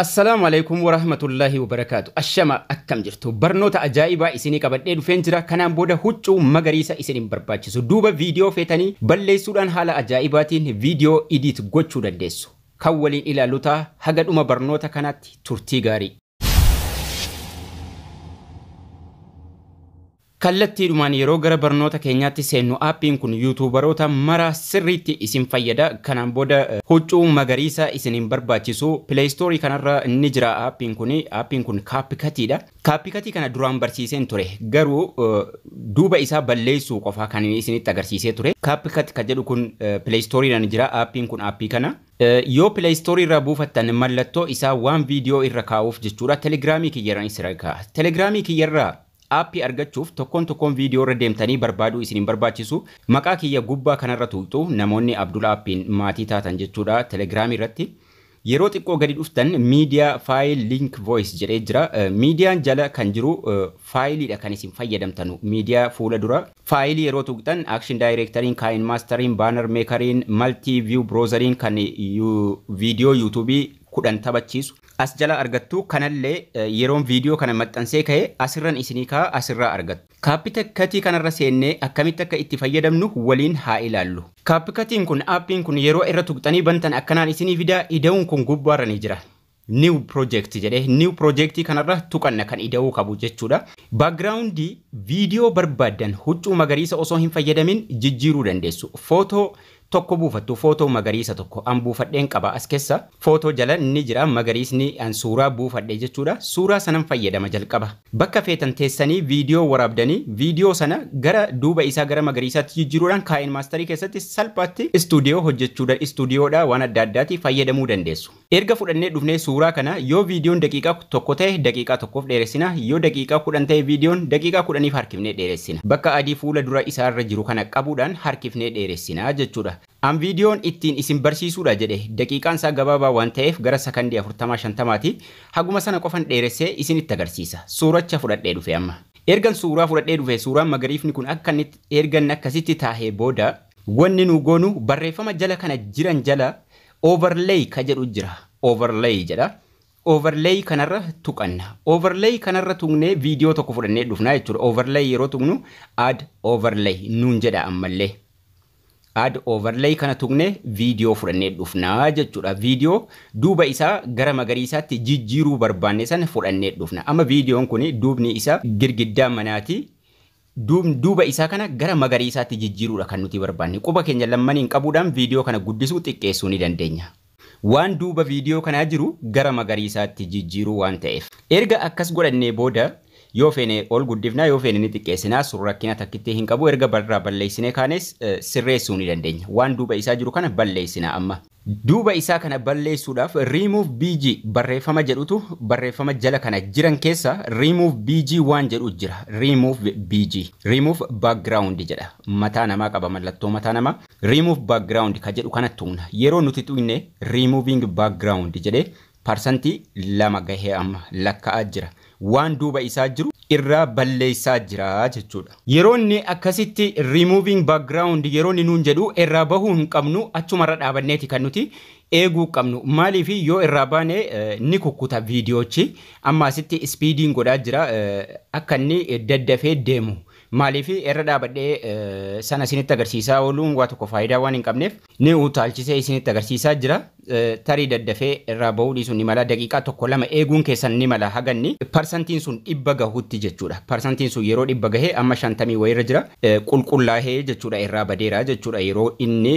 Assalaamu alaikum warahmatullahi wabarakaatu. Ashama, akkam jirtu? Barnoota ajaa'ibaa isinii qabadhee dhufeen jira. Kanaan booda huccuu magariisa isin hin barbaachisu. Duuba viidiyoo feetanii balleessuudhaan haala ajaa'ibaatiin viidiyoo edit gochuu dandeessu. Kan waliin ilaallu ta'a. Haga dhuma barnoota kanaatti turtii gaarii. Kallattiidhumaan yeroo gara barnoota keenyaatti seennu, aappiin kun yuutuubaroota mara sirriitti isin fayyada. Kanaan booda huccuu magariisa isin hin barbaachisu. Play Store kanarra ni jira aappiin kun. Aappiin kun CapCutiidha. CapCutii kana duraan barsiiseen ture. Garuu duuba isaa balleessuu qofaa kan inni isinitti agarsiisee ture. CapCut kan jedhu kun Play Store irra ni jira. Aappiin kun aappii kana. Yoo Play Store irraa buufattan, mallattoo isaa waan viidiyoo irra kaa'uuf jechuudha. Telegiraamii kiyyarra isin kaa'a. Telegiraamii kiyyarraa aappii argachuuf tokkoon tokkoon viidiyoo irra deemtanii barbaaduu isin hin barbaachisu. Maqaa kiyya gubbaa kanarra tuqxu, namoonni Abdul Aappiin maatii taatan jechuudha Telegiraamii irratti. Yeroo xiqqoo gadi dhuftan media, file, link, voice jedhee jira. Miidiyaan jala kan jiru faayiliidha kan isin fayyadamtanu. Miidiyaa fuula dura faayilii yeroo tuqxan action directoriin, KineMasteriin, banner makeriin, multi view browseriin kan viidiyoo yuutuubii 10 taphachiisu as jala argattu. Kanallee yeroon viidiyoo kana maxxansee ka'e asirran isinii ka'a, asirraa argattu. CapCutii kanarra seennee akkamitti akka itti fayyadamnu waliin haa ilaallu. CapCutiin kun, aappiin kun, yeroo irra tuqxanii bantan akkanaan isinii fidaa. Ida'uun kun gubbaarra ni jira. New project jedhee new project kanarra tuqanna, kan ida'uu qabu jechuudha. Backgroundii viidiyoo barbaaddan huccuu magariisa osoo hin fayyadamin jijjiiruu dandeessu. Footoo tokko buufattu, footoo magariisa tokko an buufadheen qaba. As keessa footoo jala ni jira magariisni an suuraa buufadhe jechuudha. Suuraa sanan fayyadama jalqaba. Bakka feetan teessanii viidiyoo waraabdanii viidiyoo sana gara duuba isaa gara magariisaatti jijjiiruudhaan KineMasterii keessatti salphaatti istuudiyoo hojjechuu, istuudiyoodha waan adda addaati fayyadamuu dandeessu. Erga fudhannee dhufnee suuraa kana, yoo viidiyoon daqiiqaa 1 ta'e daqiiqaa 1f dheeressina, yoo daqiiqaa 10 ta'e viidiyoon daqiiqaa 10f harkifnee dheeressina. Bakka adii fuula dura isaarra jiru kana qabuudhaan harkifnee dheeressina jechuudha. An viidiyoon ittiin isin barsiisuudha jedhe daqiiqaan isaa gabaabaa waan ta'eef gara sakandii 40 50ti. Haguma sana qofan dheeressee isinitti agarsiisa. Suuracha fudhadhee dhufe amma. Ergan suuraa fudhadhee dhufe, suuraan magariifni kun akka inni ergan akkasitti taahee booda, wanni nu goonu barreeffama jala kana jiran jala overlay ka jedhu jira. Overlay jedha. Overlay kanarra tuqanna. Overlay kanarra tuqnee viidiyoo tokko fudhannee dhufna jechuudha. Overlay yeroo tuqnu add overlay nuun jedha ammallee. Add overlay kana tuqnee viidiyoo fudhannee dhufna jechuudha. Viidiyoo duuba isaa gara magariisaatti jijjiiruu barbaanne sana fudhannee dhufna. Amma viidiyoon kun duubni isaa girgiddaa manaati. Duuba isaa kana gara magariisaatti jijjiiruudha kan nuti barbaanne. Quba keenya lammaniin qabuudhaan viidiyoo kana guddisuu, xiqqeessuu ni dandeenya. Waan duuba viidiyoo kanaa jiru gara magariisaatti jijjiiruu waan ta'eef. Erga akkas godhannee booda, yoo feene ol guddifnaa, yoo feene ni xiqqeessinaa, sun rakkina takkitti hin qabu. Erga barraa balleessinee kaanes sirreessuu ni dandeenya. Waan duuba isaa jiru kana balleessinaa amma. Duuba isaa kana balleessuudhaaf remove BG barreeffama jedhutu, barreeffama jala kana jiran keessa remove BG waan jedhu jira. Remove BG. Remove background jedha. Mataa namaa qaba, mallattoo mataa namaa. Remove background ka jedhu kana tuqna. Yeroo nuti tuqne removing background jedhee 2% gahee amma lakkaa'aa jira. Waan duuba isaa jiru irraa balleessaa jira jechuudha. Yeroo inni akkasitti removing background yeroo inni nuun jedhu irraa bahuu hin qabnu, achumarra dhaabanneeti kan nuti eeguu qabnu. Maaliif? Yoo irraa baane ni kukkuta viidiyoochi. Amma asitti speediin godhaa jira akka inni daddafee deemu. Maaliif? Irra dhaabadhee sana isinitti agarsiisaa ooluun waa tokko faayidaa waan hin qabneef ni utaalchisee isinitti agarsiisaa jira. Tarii daddafee irraa bahuu dhiisuun ni mala, daqiiqaa 1 2 eeguun keessan ni mala haganni parsantiin sun 100 gahutti jechuudha. Parsantiin sun yeroo 100 gahee, amma 50 wayiirra jira, qulqullaahee jechuudha, irraa badeera jechuudha. Yeroo inni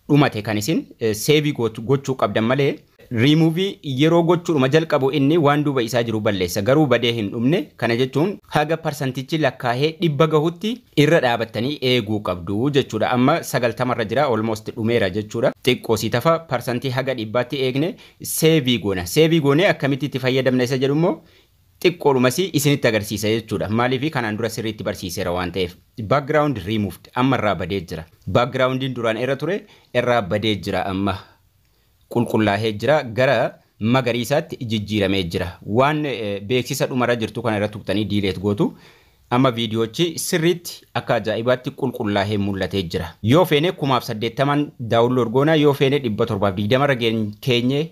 dhumate kan isin save gochuu qabdan malee, riimuuvii yeroo gochuudhuma jalqabu inni waan duuba isaa jiru balleessa, garuu badee hin dhumne. Kana jechuun haga parsantichi lakkaahee 100 gahutti irra dhaabattanii eeguu qabdu jechuudha. Amma 90rra jira, almost dhumeera jechuudha. Xiqqoo si tafa. Parsantii haga 100tti eegne save goona. Save goonee akkamitti itti fayyadamna isa jedhu immoo xiqqoodhumas isinitti agarsiisa jechuudha. Maaliif? Kanaan dura sirriitti barsiiseera waan ta'eef. Background removed, amma irraa badee jira. Backgroundiin duraan irra ture irraa badee jira, amma qulqullaahee jira, gara magariisaatti jijjiiramee jira. Waan beeksisa dhumarra jirtu kana irra tuqxanii delete gootu. Amma viidiyoochi sirriitti akka ajaa'ibaatti qulqullaahee mul'atee jira. Yoo feene 1080n download goona, yoo feene 720rra keenye.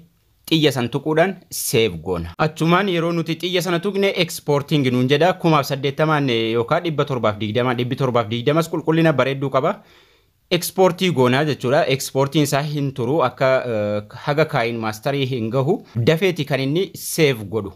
Xiyya san tuquudhaan save goona. Achumaan yeroo nuti xiyya sana tuqne exporting nuun jedha. 1080 yookaan 720, 720 qulqullina bareedduu qaba. Exportii goonaa jechuudha. Exportiin isaa hin turu, akka haga KineMasterii hin gahu. Dafeeti kan inni save godhu.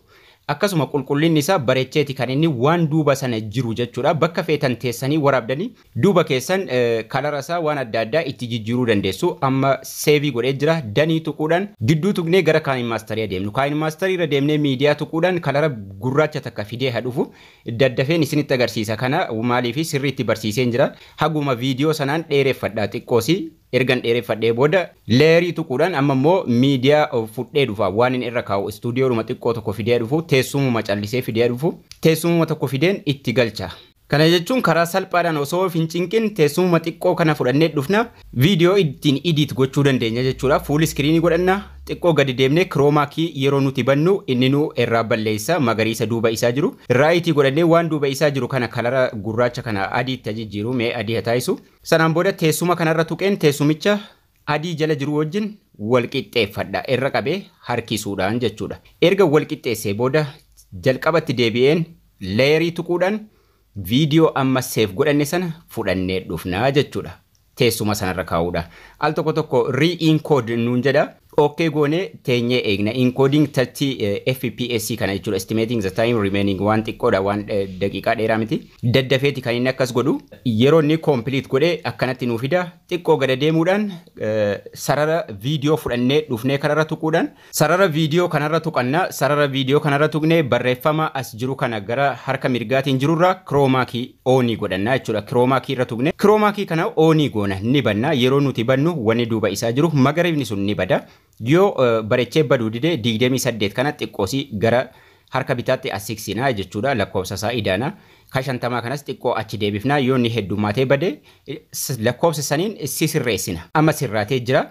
Akkasuma qulqullinni isaa bareecheeti kan inni waan duuba sana jiru jechuudha. Bakka feetan teessanii waraabdanii duuba keessan colora isaa waan adda addaa itti jijjiiruu dandeessu. Amma saveii godhee jira. Doneii tuquudhaan gidduu tuqnee gara KineMasterii adeemnu. KineMasterii irra deemnee miidiyaa tuquudhaan colora gurraacha takka fidee haa dhufu. Daddafeen isinitti agarsiisa kana, maaliif sirriitti barsiiseen jira. Haguma viidiyoo sanaan dheereffadha xiqqoosii. Ergan dheereffadhee booda layerii tuquudhaan amma immoo miidiyaa fudhee dhufa. Waan inni irra kaa'u istuudiyoodhuma xiqqoo tokko fidee dhufu, teessumuma callisee fidee dhufu, teessumuma tokko fideen itti galcha. Kana jechuun karaa salphaadhaan osoo hin cinqin teessumuma xiqqoo kana fudhannee dhufna, viidiyoo ittiin edit gochuu dandeenya jechuudha. Full screenii godhanna, xiqqoo gadi deemnee chroma key yeroo nuti bannu inni nu irraa balleessa magariisa duuba isaa jiru. Rightii godhannee waan duuba isaa jiru kana colora gurraacha kana adiitti jijjiiru, mee adii haa taasisu. Sanaan booda teessuma kanarra tuqeen teessumicha adii jala jiru wajjin wal qixxeeffadha, irra qabee harkisuudhaan jechuudha. Erga wal qixxeessee booda jalqabatti deebi'een layerii tuquudhaan viidiyoo amma save godhanne sana fudhannee dhufnaa jechuudha. Teessuma sanarra kaa'uudha. Al tokko tokko re-encode nuun jedha. Okay goonee teenyee eegna. Encoding 30 FPS kana jechuudha. Estimating the time remaining waan xiqqoodha, waan daqiiqaa dheeraa miti. Daddafeeti kan inni akkas godhu. Yeroo inni complete godhee akkanatti nuu fida. Xiqqoo gada deemuudhaan sarara viidiyoo fudhannee dhufnee kanarra tuquudhaan sarara viidiyoo kanarra tuqanna. Sarara viidiyoo kanarra tuqnee barreeffama as jiru kana gara harka mirgaatiin jirurra chroma key onii godhanna jechuudha. Chroma key irra tuqne chroma key kana onii goona, ni banna. Yeroo nuti bannu wanni duuba isaa jiru magariifni sun ni bada. Yoo bareechee baduu dide 28 kana xiqqoosii gara harka bitaatti as siqsinaa jechuudha, lakkoofsa isaa idaana. Ka 50 kanas xiqqoo achi deebifnaa, yoo inni heddummaatee bade lakkoofsa saniin si sirreessina. Amma sirraatee jira.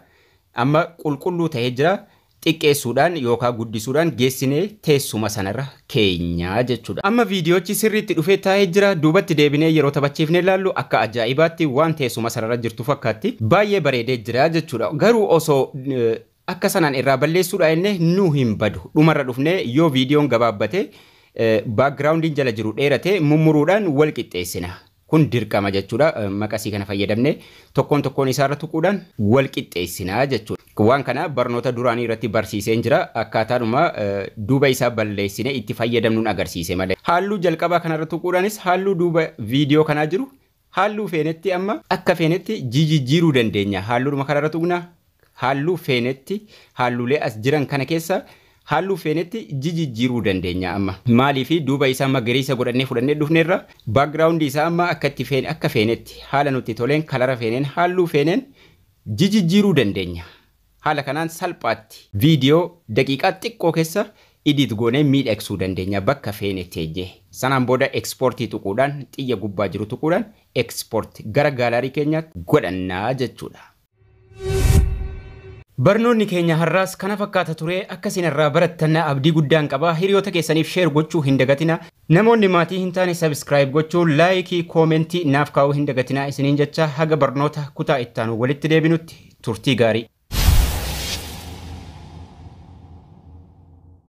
Amma qulqulluu ta'ee jira. Xiqqeessuudhaan yookaan guddisuudhaan geessinee teessuma sanarra keenyaa jechuudha. Amma viidiyoochi sirriitti dhufee taa'ee jira. Duubatti deebinee yeroo taphachiifnee ilaallu akka ajaa'ibaatti waan teessuma sanarra jirtu fakkaatti. Baay'ee bareedee jira jechuudha. Garuu osoo akka sanaan irraa balleessuudha inni nu hin badu. Dhumarra dhufnee yoo viidiyoon gabaabbate, backgroundiin jala jiru dheerate, mummuruudhaan wal qixxeessina. Kun dirqama jechuudha. Maqasii kana fayyadamnee tokkoon tokkoon isaarra tuquudhaan wal qixxeessina jechuudha. Waan kana barnoota duraanii irratti barsiiseen jira. Akkaataadhuma duuba isaa balleessine itti fayyadamnuun agarsiise malee. Halluu jalqabaa kanarra tuquudhaanis halluu duuba viidiyoo kanaa jiru halluu feenetti amma akka feenetti jijjiiruu dandeenya. Halluudhuma kanarra tuqna, halluu feenetti, halluulee as jiran kana keessa halluu feenetti jijjiiruu dandeenya amma. Maaliif duuba isaa magariisa godhannee fudhannee dhufneerra, backgroundii isaa amma akka itti feene, akka feenetti, haala nutti toleen, colora feeneen, halluu feeneen jijjiiruu dandeenya. Haala kanaan salphaatti viidiyoo daqiiqaa xiqqoo keessa edit goonee miidhagsuu dandeenya bakka feene teejjee. Sanaan booda exportii tuquudhaan, xiyya gubbaa jiru tuquudhaan export gara gallery keenyaatti godhannaa jechuudha. Barnoonni keenya har'aas kana fakkaata ture. Akka isin irraa barattan abdii guddaan qaba. Hiriyoota keessaniif share gochuu hin dagatina. Namoonni maatii hin taane subscribe gochuu, likeii, commentii naaf kaa'uu hin dagatina isiniin jecha, haga barnoota kutaa ittaanu walitti deebinutti turtii gaarii.